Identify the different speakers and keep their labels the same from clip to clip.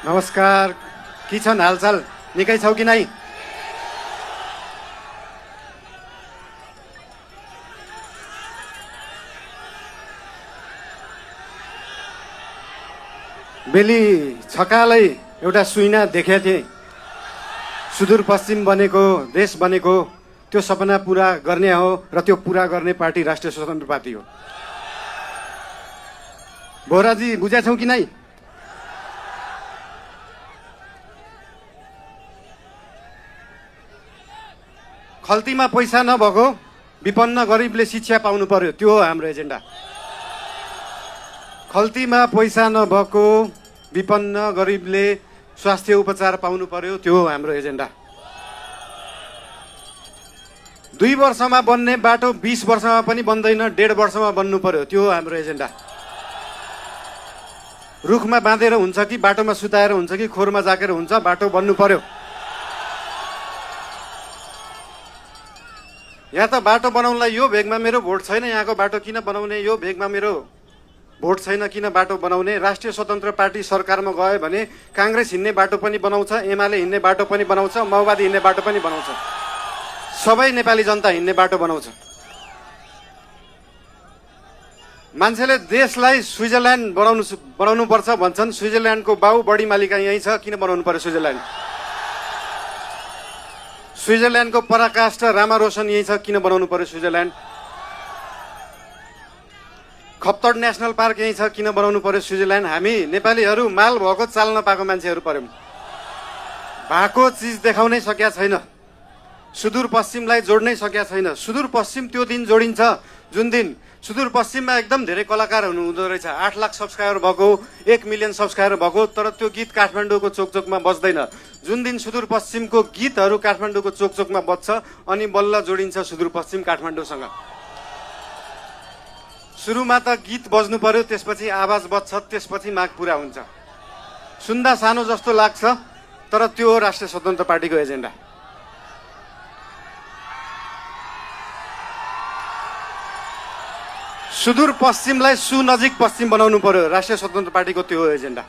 Speaker 1: नमस्कार, के छन् हालचाल? निकै छौ कि नै? बेली छकालै एउटा सुइना देखेको थिएँ। सुदूरपश्चिम बनेको, देश बनेको, त्यो सपना पुरा गर्ने हो र त्यो पुरा गर्ने पार्टी राष्ट्रिय स्वतन्त्र पार्टी हो। बोराजी बुझेछौ कि नै? खल्तीमा पैसा नभएको विपन्न गरिबले शिक्षा पाउनु पर्यो, त्यो हो हाम्रो एजेन्डा। खल्तीमा पैसा नभएको विपन्न गरिबले स्वास्थ्य उपचार पाउनु पर्यो, त्यो हो हाम्रो एजेन्डा। 2 वर्षमा बन्ने बाटो 20 वर्षमा पनि बन्दैन, 1.5 वर्षमा बन्नु पर्यो, त्यो हो हाम्रो एजेन्डा। रुखमा बाँधेर हुन्छ कि बाटोमा सुताएर हुन्छ कि खोरमा जाकेर हुन्छ, बाटो बन्नु पर्यो। यहाँ त बाटो बनाउनलाई यो भेगमा मेरो भोट छैन, यहाँको बाटो किन बनाउने, यो भेगमा मेरो भोट छैन किन बाटो बनाउने। राष्ट्रिय स्वतन्त्र पार्टी सरकारमा गयो भने काङ्ग्रेस हिँड्ने बाटो पनि बनाउँछ, एमाले हिँड्ने बाटो पनि बनाउँछ, माओवादी हिँड्ने बाटो पनि बनाउँछ, सबै नेपाली जनता हिँड्ने बाटो बनाउँछ। मान्छेले देशलाई स्विजरल्यान्ड बनाउनु पर्छ भन्छन्। स्विजरल्यान्डको बाउ बढी मालिका यहीँ छ, किन बनाउनु पर्यो स्विजरल्यान्ड? स्विजरल्यान्डको पराकाष्ठ रामारोसन यहीँ छ, किन बनाउनु पर्यो स्विजरल्यान्ड? खप्तड नेसनल पार्क यहीँ छ, किन बनाउनु पर्यो स्विजरल्यान्ड? हामी नेपालीहरू माल भएको चाल नपाएको मान्छेहरू पर्यौँ। भएको चिज देखाउनै सकेका छैन, सुदूरपश्चिमलाई जोड्नै सकेका छैन। सुदूरपश्चिम त्यो दिन जोडिन्छ जुन दिन सुदूरपश्चिममा एकदम धेरै कलाकार हुँदो रहेछ। 8 लाख सब्सक्राइबर भएको, 1 मिलियन सब्सक्राइबर भएको, तर त्यो गीत काठमाडौँको चोकचोकमा बज्दैन। जुन दिन सुदूरपश्चिमको गीतहरू काठमाडौँको चोकचोकमा बज्छ अनि बल्ल जोडिन्छ सुदूरपश्चिम काठमाडौँसँग। सुरुमा त गीत बज्नु पर्यो, त्यसपछि आवाज बज्छ, त्यसपछि माग पुरा हुन्छ। सुन्दा सानो जस्तो लाग्छ, तर त्यो हो राष्ट्रिय स्वतन्त्र पार्टीको एजेन्डा। सुदूरपश्चिमलाई सुनजिक पश्चिम बनाउनु पर्यो, राष्ट्रिय स्वतन्त्र पार्टीको त्यो हो एजेन्डा।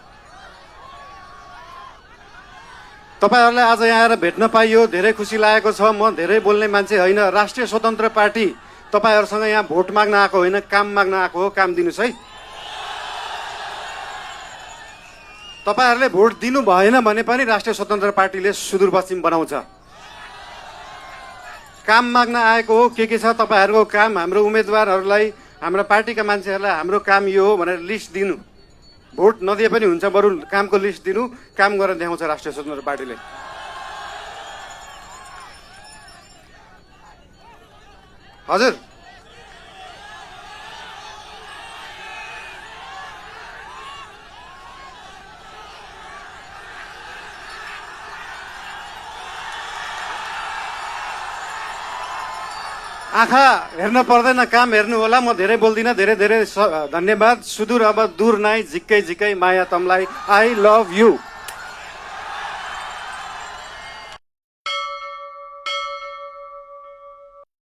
Speaker 1: तपाईहरुलाई आज यहाँ आएर भेट्न पाइयो, धेरै खुसी लागेको छ। म धेरै बोल्ने मान्छे होइन। राष्ट्रिय स्वतन्त्र पार्टी तपाईहरुसँग यहाँ भोट माग्न आएको होइन, काम माग्न आएको हो। काम दिनुस् है। तपाईहरुले भोट दिनु भएन भने पनि राष्ट्रिय स्वतन्त्र पार्टीले सुदूरपश्चिम बनाउँछ। काम माग्न आएको हो। के छ तपाईहरुको काम? हाम्रो उम्मेदवारहरूलाई, हाम्रा पार्टीका मान्छेहरूलाई हाम्रो काम यो हो भनेर लिस्ट दिनु। भोट नदिए पनि हुन्छ, बरु कामको लिस्ट दिनु, काम गरेर देखाउँछ राष्ट्रिय स्वतन्त्र पार्टीले। हजुर, आँखा हेर्न पर्दैन, काम हेर्नु होला। म धेरै बोल्दिनँ। धेरै धेरै धन्यवाद। सुदूर अब दूर नाइ, झिक्कै झिक्कै माया तमलाई। I love you.